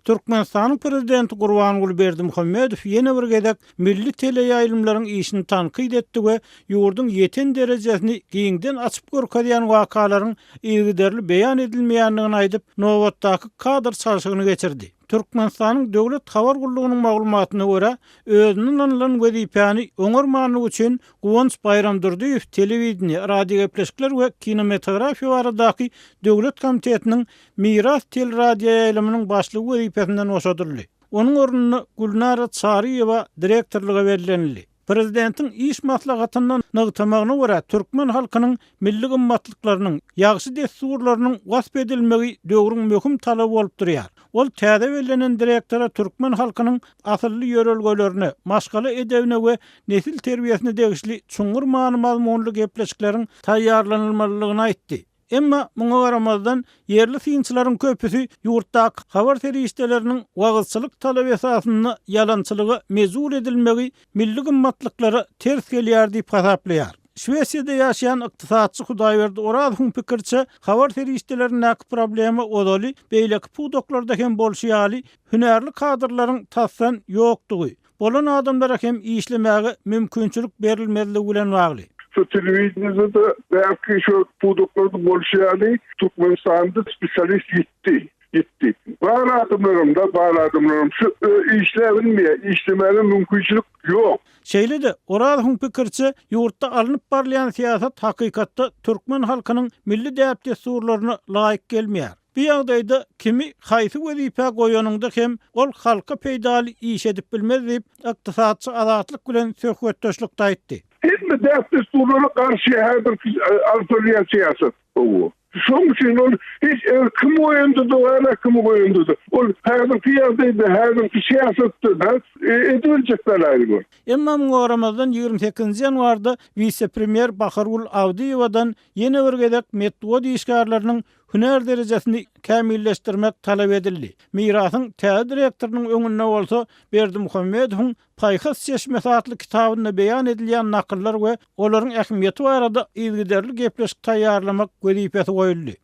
Türkmenistanyň prezidenti Gurbanguly Berdimuhamedow ýene bir gezek milli teleýaýlymlaryň işini tankyt etdi we ýurduň ýeten derejesini giňden açyp görkezýän wakalaryň yzygiderli beýan edilmeýändigini aýdyp, nobatdaky kadr çalşygyny geçirdi. Türkmenistanyň Döwlet habar gullugynyň maglumatyna görä, özüne ynanylan wezipäni oňarmanlygy üçin Guwanç Baýramdurdyýew Telewideniýe, radiogepleşikler we kinematografiýa baradaky döwlet komitetiniň Miras teleradioýaýlymynyň başlygy wezipesinden boşadyldy. Onuň ornuna Gülnara Çaryýewa direktorlyga bellenildi. Prezidentiň iş maslahatynda nygtamagyna görä, türkmen halkynyň milli gymmatlyklarynyň, ýagşy dessurlarynyň wasp edilmegi döwrüň möhüm talaby bolup durýar. Ol täze bellenen direktora türkmen halkynyň asylly ýörelgelerine, maşgala edebine we nesil terbiýesine degişli çuňňur many-mazmunly gepleşikleriň taýýarlanylmalydygyny aýtdy. Emma muňa garamazdan, ýerli synçylaryň köpüsi ýurtdaky habar serişdeleriniň wagyzçylyk talaby esasynda ýalançylyga mejbur edilmegi milli gymmatlyklara ters gelýär diýip hasaplaýar. Şwesiýada ýaşaýan ykdysatçy Hudaýberdi Orazowyň pikiriçe, habar serişdelerindäki problema ozaly beýleki pudaklarda hem bolşy ýaly, hünärli kadrlaryň tasdan ýokdugy, Bolan adamlara hem işlemäge mümkinçilik berilmezligi bilen bagly. Şu telewideniýede-de bärki şu pudaklarda bolşy ýaly Türkmenistanda spesialist ýitdi. Ýitdi. Bar adamlaram-da, bar adamlaram şu işläbilmeýär, işlemäge mümkinçilik ýok. Şeýle-de, Orazowyň pikiriçe, ýurtda alnyp barylýan syýasat hakykatda türkmen halkynyň milli däp-dessurlaryna laýyk gelmeýär. Bu ýagdaýda kimi haýsy wezipä goýanyňda hem ol halka peýdaly iş edip bilmez diýip, ykdysatçy Azatlyk bilen söhbetdeşlikde aýtdy. Hemme däp-dessurlara garşy häzirki alyp barylýan syýasat. Hawa. Şonuň üçin ol hiç eger kim goýanda-da bar, kimi goýanda-da. Ol häzirki ýagdaýda, häzirki syýasatda-da edibiljek zalaýy bar. Emma muňa garamazdan, 28-nji ýanwarda wise-premýer Bahargül Abdyýewadan ýene bir gezek metbugat işgärleriniň hünär derejesini kämilleşdirmek talap edildi. Mirasyň täze direktorynyň öňünde bolsa Berdimuhamedowyň Paýhas çeşmesi atly kitabynda beýan edilýän nakyllar we olaryň ähmiýeti barada yzygiderli gepleşik taýýarlamak wezipesi goýuldy.